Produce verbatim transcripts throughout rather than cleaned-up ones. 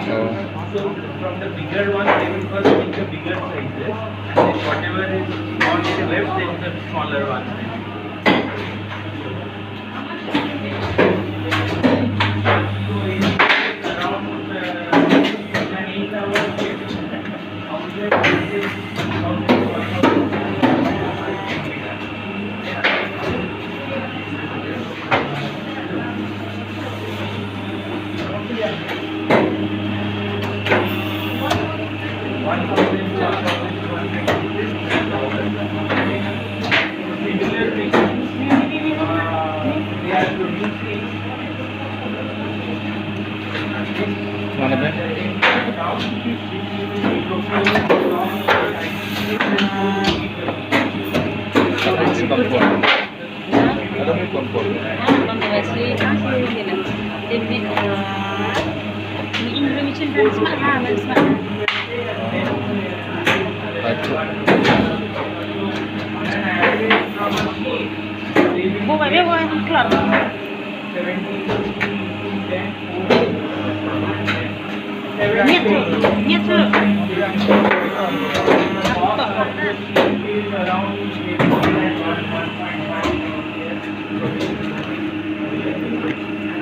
So from the bigger one, they will first make the bigger sizes, and then whatever is not left, then the smaller one. So in around uh, an eight hour shift,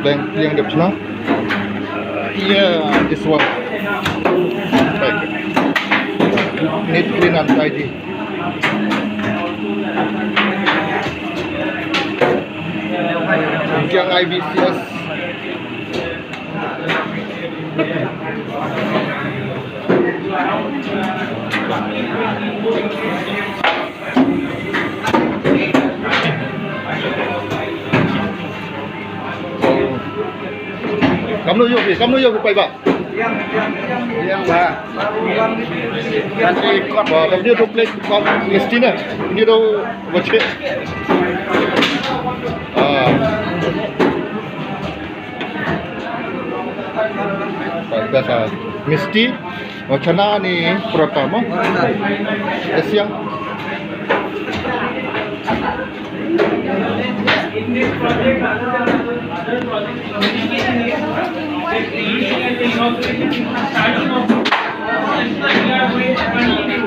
Bang yang dia pernah. Yeah, this one. Right. Neat, clean and tidy. Yang I B C S. Kamnu yopi, kamnu yopi pai ba. Yang ba. Kan ikut ba, dia tu plate kau mesti na. Dia tu baca. Ah. Biasa. Mesti. Oh, chana ni protama. Siang.